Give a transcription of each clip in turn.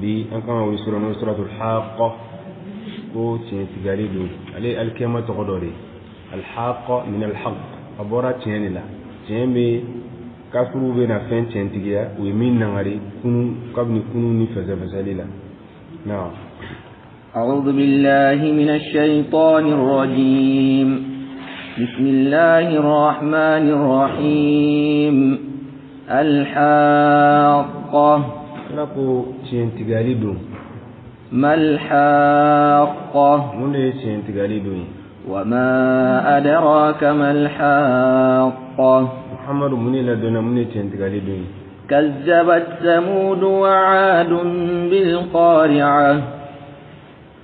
Bi an kan ka wuli sura n'o suratul Haqqa, ko tiɲɛtigali don. Ale ye alikiyama tɔgɔ dɔ de ye. Alhaqqa min alhaq, a bɔra tiɲɛ de la. Tiɲɛ bɛ kafiriw bɛ na fɛn tiɲɛtigiya, u ye min nangari kunu kabini kunu ni fɛsɛfɛsɛli la. Naam. أعوذ بالله من الشيطان الرجيم. بسم الله الرحمن الرحيم. الحاقة. Ala ko tiɲɛtigali don. ما الحاقة؟ Mun de ye tiɲɛtigali don ye? وما أدراك ما الحاقة؟ Muhammadu, mun de ladɔnna mun de ye tiɲɛtigali don ye? كذبت ثمود وعاد بالقارعة.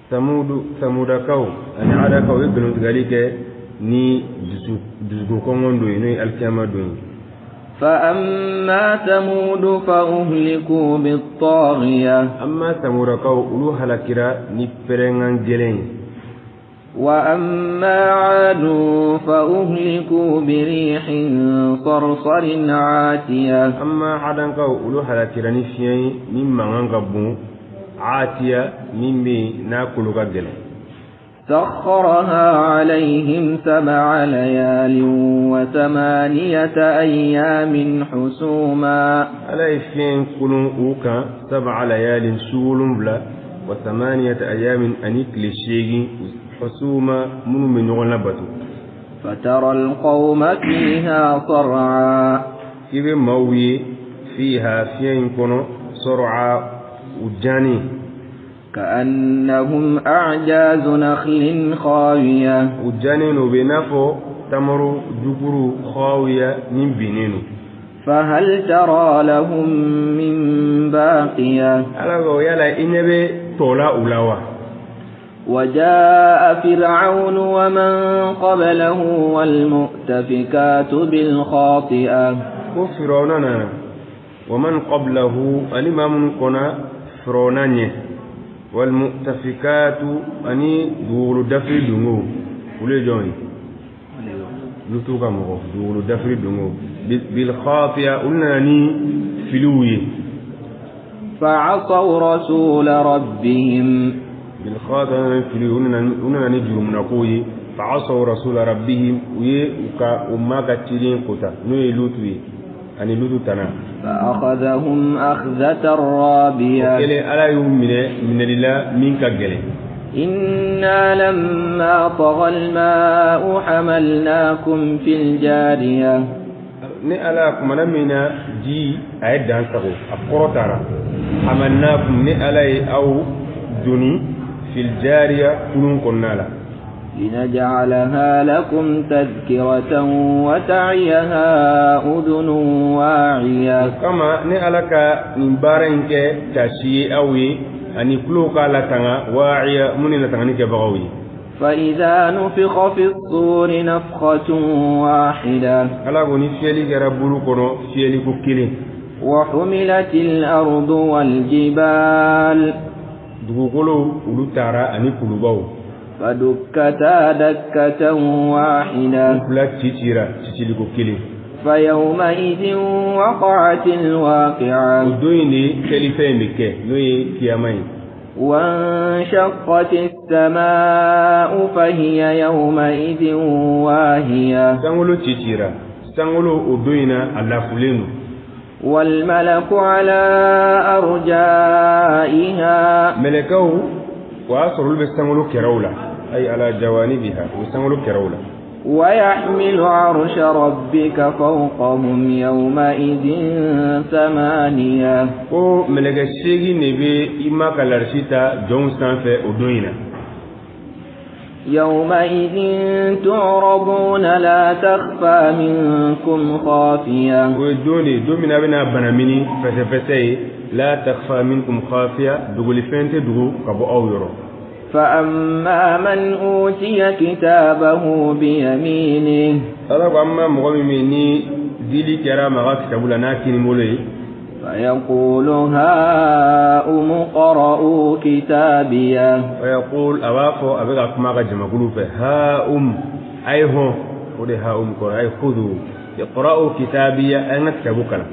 Samudu, samudakaw ani adakaw ye nkalontigali kɛ ni dusu dusuko kɔngɔ don ye, n'o ye alikiyama don ye. فأما ثمود فأهلكوا بالطاغية. Amma samudakaw, olu halakira ni pɛrɛnkan gɛlɛn ye. وأما عاد فأهلكوا بريح صرصر عاتية. Amma adankaw, olu halakira ni fiɲɛ ye min mankan ka bon, atiya, min bɛ yen n'a kolo ka gɛlɛn. سخرها عليهم 7 ليال و8 أيام حسوما. Ala ye fiɲɛ kolon u kan سبع ليال, su 7, و8 أيام, ani tile 8, حسوما, minnu bɛ ɲɔgɔn labato. فترى القوم فيها صرعى. I bɛ maaw ye فيها, fiɲɛ in kɔnɔ, صرعى, u jani. كأنهم أعجاز نخل خاوية. U jannen don, u bɛ i n'a fɔ tamaro jukuru, خاوية, min binnen don. فهل ترى لهم من باقية؟ Ala ko yala i ɲɛ bɛ tɔ la u la wa? وجاء فرعون ومن قبله والمؤتفكات بالخاطئة. Ko Firawuna nana, ومن قبله, ani maa minnu kɔnna Firawuna ɲɛ, والمؤتفكات, ani dugukolo dafiri dongo. Olu ye jɔn ye? Lutu ka mɔgɔ, dugukolo dafiri dongo, بالخاطئة, olu nana ni filiw ye. فعصوا رسول ربهم. بالخاطئة, nana ni filiw, u nana ni jurumunakow ye. فعصوا رسول ربهم, u ye u ka u ma ka ciden kota, n'o ye Lutu ye ani Lutu tana. فأخذهم أخذة O رابية. kɛlen, Ala y'u minɛ minɛli la min ka gɛlɛn. إنا لما طغى الماء حملناكم في الجارية. Ni Ala kumana min na ji a ye dan sago, a kɔrɔ taara, حملناكم, ni Ala ye aw doni, في الجارية, kulun kɔnɔna la. لنجعلها لكم تذكرة وتعيها أذن واعية. O kama ni Ala ka nin baara in kɛ tasi ye aw ye, ani kulo k'a latanga, واعية, mun ni latangani kɛbagaw ye. فإذا نفخ في الصور نفخة واحدة. Ala ko ni fiyɛli kɛra buru kɔnɔ fiyɛli ko kelen. وحملت الأرض والجبال. Dugukolo olu taara ani kulubaw. فدكتا دكة واحدة. U fila ci cira ciciliko kelen. فيومئذ وقعت الواقعة. O don in de kɛlifɛn in bɛ kɛ, n'o ye kiyama ye. وانشقت السماء فهي يومئذ واهية. Sankolo ci cira, sankolo o don in na a lafulen don. والملك على أرجائها. Mɛlɛkɛw, o y'a sɔrɔ olu bɛ sankolo kɛrɛw la, أي على جوانبها, u bɛ sankolo kɛrɛw la. ويحمل عرش ربك فوقهم يومئذ ثمانية. Ko mɛlɛkɛ 8 de bɛ i ma ka larisi ta jɔnw sanfɛ o don in na. يومئذ تعرضون لا تخفى منكم خافية. O ye don de ye, don min na a bɛna banamini fɛsɛfɛsɛ ye, لا تخفى منكم خافية, dogolifɛn tɛ dogo ka bɔ aw yɔrɔ. فأما من أوتي كتابه بيمينه. Ala ko an ma mɔgɔ min bɛ yen ni dili kɛra ma ka kitabu la n'a kini bolo ye. فيقول هاؤم اقرءوا كتابيه. فيقول, a b'a fɔ, a bɛ ka kuma a ka jamakulu fɛ, هاؤم, a ye hɔn, o de هاؤم kɔrɔ, a ye خذوا, اقرءوا كتابيه, a ye n ka kitabu kalan.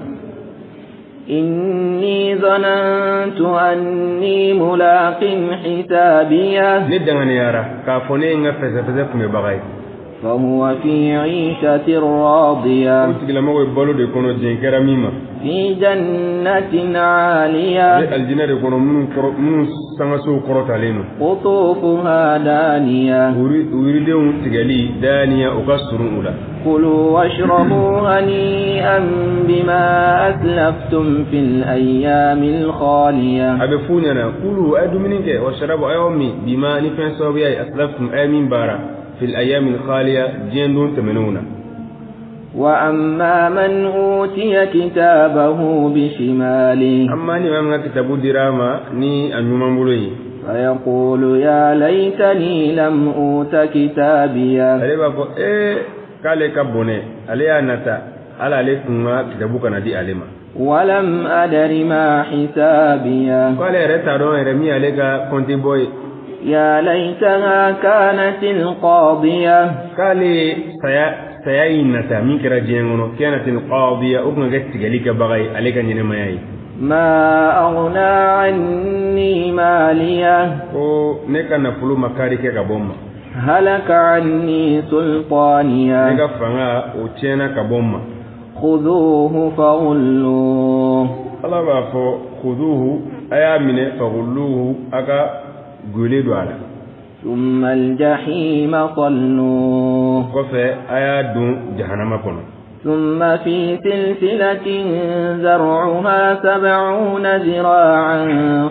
إني ظننت أني ملاق حسابيه ne danganiyara k'a fɔ ne ye n ka fɛsɛfɛsɛ tun bɛ baga ye. فهو في عيشة راضية o tigilamɔgɔ ye balo de kɔnɔ diɲɛ kɛra min ma. في جنة عالية ale alijinɛ de kɔnɔ minnu sangasow kɔrɔtalen don. قطوفها دانية yiridenw tigɛli daniya o ka surun u la. كلوا واشربوا هنيئا بما أسلفتم في الأيام الخالية a bɛ f'u ɲɛna kulu a ye dumuni kɛ washrabu a y'aw min bima ni fɛn sababuya ye aslaftum a ye min baara في الأيام الخالية diɲɛ don tɛmɛnenw na. وأما من أوتي كتابه بشماله amma ni maa min ka kitabu dira a ma ni a ɲuman bolo ye. فيقول يا ليتني لم أوت كتابيه ale b'a fɔ ee k'ale ka bɔnɛ ale y'a nata ala ale kun ka kitabu kana di ale ma. ولم أدر ما حسابيه k'ale yɛrɛ t'a dɔn yɛrɛ min y'ale ka kɔnti bɔ ye. يا ليتها كانت القاضية k'ale saya in nata min kɛra diɲɛ kɔnɔ كانت القاضية o kun ka kɛ tigɛli kɛbaga ye ale ka ɲɛnɛmaya ye. ما أغنى عني ماليه ko ne ka nafolo ma kari kɛ ka bɔ n ma. هلك عني سلطانيه ne ka fanga o tiɲɛna ka bɔ n ma. خذوه فغلوه ala b'a fɔ خذوه a y'a minɛ فغلوه a ka gole don a la. ثم الجحيم صلوه kɔfɛ a y'a don jahanama kɔnɔ. ثم في سلسلة ذرعها 70 ذراعا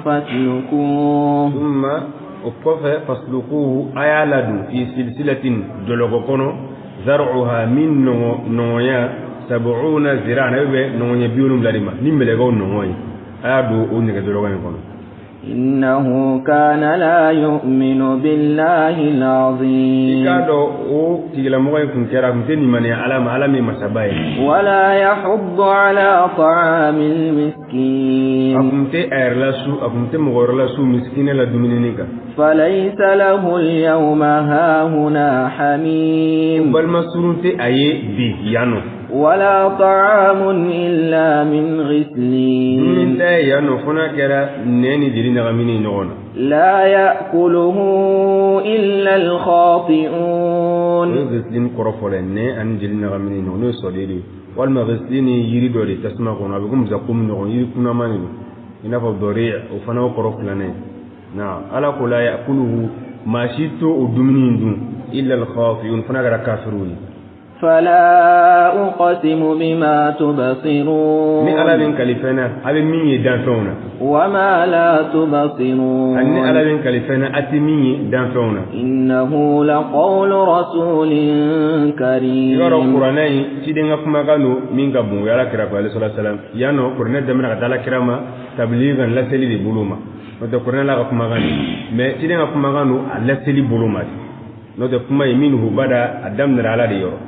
فاسلكوه ثم o kɔfɛ فاسلكوه a y'a ladon في سلسلة jɔlɔkɔ kɔnɔ ذرعها min nɔgɔnya 70 ذراعا a bɛ bɛn nɔgɔnya 70 de ma ni mɛlɛkɛw nɔgɔ ye a y'a don o nɛgɛ jɔlɔkɔ in kɔnɔ. إنه كان لا يؤمن بالله العظيم i k'a dɔn o tigilamɔgɔ in kun kɛra a kun tɛ limaniya ala ma ala min ye masaba ye. ولا يحض على طعام المسكين a kun tɛ a yɛrɛ lasu a kun tɛ mɔgɔ wɛrɛ lasu misikinɛ la dumunini kan. فليس له اليوم هاهنا حميم balima surun tɛ a ye bi yan nɔ. ولا طعام إلا من غسلين dumuni tɛ yan nɔ fo n'a kɛra nɛn ni jeli ɲagaminen ɲɔgɔn na. لا يأكله إلا الخاطئون o ye غسلin kɔrɔ fɔlɔ ye nɛn ani jeli ɲagaminen ɲɔgɔn n'o ye sɔden de ye walima غسلin ye yiri dɔ de ye tasuma kɔnɔ a bɛ komi zakum ɲɔgɔn yiri kunaman de don i n'a fɔ dɔri o fana y'o kɔrɔ filanan ye na ala ko لا يأكله maa si t'o o dumuni in dun إلا الخاطئون fo n'a kɛra kafiriw ye. فلا أقسم بما تبصرون ni ala bɛ n kali fɛn na a bɛ min ye danfɛnw na. وما لا تبصرون ani ni ala bɛ n kali fɛn na a tɛ min ye danfɛnw na. إنه لقول رسول i b'a dɔn كريم kuranɛ in ciden ka kumakan don min ka bon o ye ala kira ko alayhi salatu wasalam yan nɔ kuranɛ daminɛ ka taa ala kira ma tabiligan laseli de bolo ma n'o tɛ kuranɛ la ka kumakan de mais ciden ka kumakan don a laseli bolo ma de n'o tɛ kuma ye minhu bada a daminɛra ala de yɔrɔ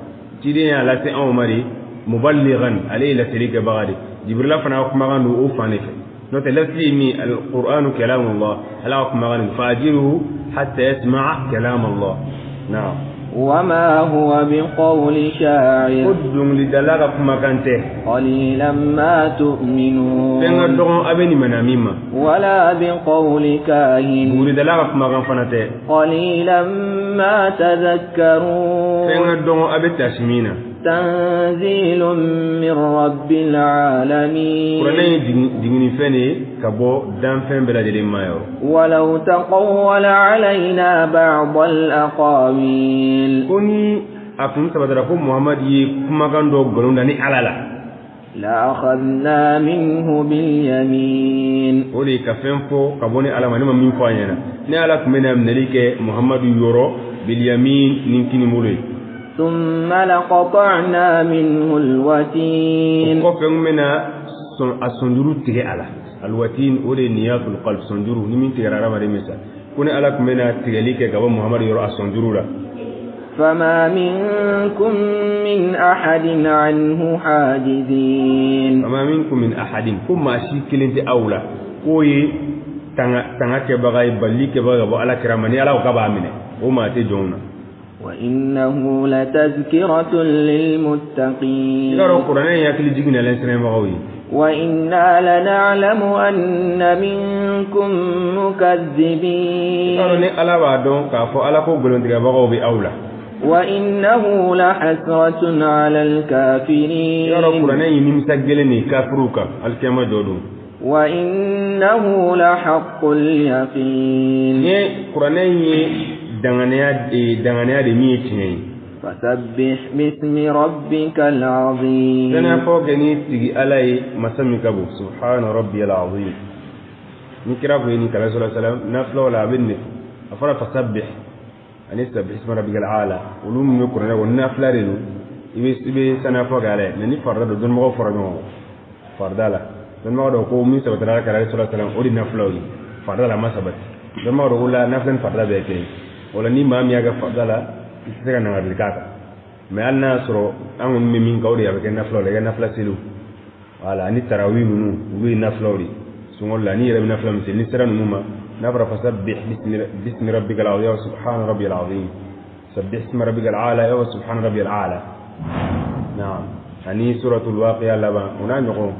ciden y'a lase anw ma de muballighan ale ye laseli kɛbaga de jibrila fana ka kumakan don o fan de fɛ n'o tɛ laseli ye min القرآن كلام الله ala ka kumakan de فأجره حتى يسمع كلام الله naam. وما هو بقول ko شاعر dɔnkilidala ka kumakan tɛ. قليلا ما fɛn ka تؤمنون dɔgɔn a bɛ nin min ma. ولا بقول كاهن buguridala ka kumakan fana tɛ. قليلا ما fɛn تذكرون ka dɔgɔn a bɛ tasi min na. تنزيل من رب العالمين kuranɛ ye jiginnifɛn de ye ka bɔ danfɛn bɛɛ lajɛlen ma yɔrɔ. ولو تقول علينا بعض الأقاويل ko ni a kun sabatara ko muhamadu ye kumakan dɔ nkalon da ni ala la. لأخذنا منه باليمين o de ye ka fɛn fɔ ka bɔ ni ala ma ne ma min fɔ a ɲɛna ne ala tun bɛna minɛli kɛ muhamadu yɔrɔ باليمين ni kini bolo ye. ثم لقطعنا منه o الوتين kɔfɛ n bɛna a sɔnjuru tigɛ a la الوتين o de ye نياط القلب sɔnjuru ni min tigɛra hadamaden bɛ sa ko ni ala tun bɛna tigɛli kɛ ka bɔ muhamadu yɔrɔ a sɔnjuru la. فما منكم من أحد عنه حاجزين فما منكم من أحد ko maa si kelen tɛ aw la k'o ye tanga kɛbaga ye balili kɛbaga ka bɔ ala kira ma ni ala ko k'a b'a minɛ o maa tɛ jɔnw na. وإنه لتذكرة i للمتقين k'a dɔn kuranɛ ye hakili jigin nalen sɛnɛbagaw ye. وإنا لنعلم أن منكم مكذبين. Ni Ala b'a dɔn k'a fɔ Ala ko nkalontigɛbagaw bɛ aw la. وإنه لحسرة على الكافرين. Yɔrɔ kuranɛ ye nimisa gɛlɛn de ye kafiriw kan alikiyama jɔ don. وإنه لحق اليقين. Ni kuranɛ ye danganiya de min ye tiɲɛ ye. فسبح باسم ربك العظيم. Sani fɔ kɛ n'i sigi Ala ye masa min ka bon, subhana rabbiyal azim. Ni kira kun ye nin kalan sallallahu alaihi wasallam nafilaw la, a bɛ nin de fɔ. A fɔra fasabbih ani sabbih isma rabbikal a'la, olu min bɛ kuranɛ kɔnɔ, nafila de don. I bɛ saniya fɔ kɛ Ala ye. Mɛ ni farida don, dɔnnibagaw fɔra ɲɔgɔn kɔ farida la. Dɔnnibagaw dɔw ko min sabatira Ala kira sallallahu alaihi wasallam, o de nafilaw ye, farida la a ma sabati. Dɔnnibagaw dɔw ko la, nafila ni farida bɛɛ ye kelen ye. O la, ni maa min y'a kɛ farida la, i tɛ se ka nangarili k'a kan. Mɛ hali n'a y'a sɔrɔ an kɔni bɛ min kan, o de a bɛ kɛ nafilaw la. I ka nafila seliw, wala ani tarawih ninnu, olu ye nafilaw de ye sunkalo la. N'i yɛrɛ bɛ nafila min seli, n'i sera ninnu ma, n'a fɔra fasabbih bismi rabbikal azim, subhana rabbiyal azim, sabbih isma rabbikal a'la, subhana rabbiyal a'la, naam, ani suratul waqi'a laban, o n'a ɲɔgɔn.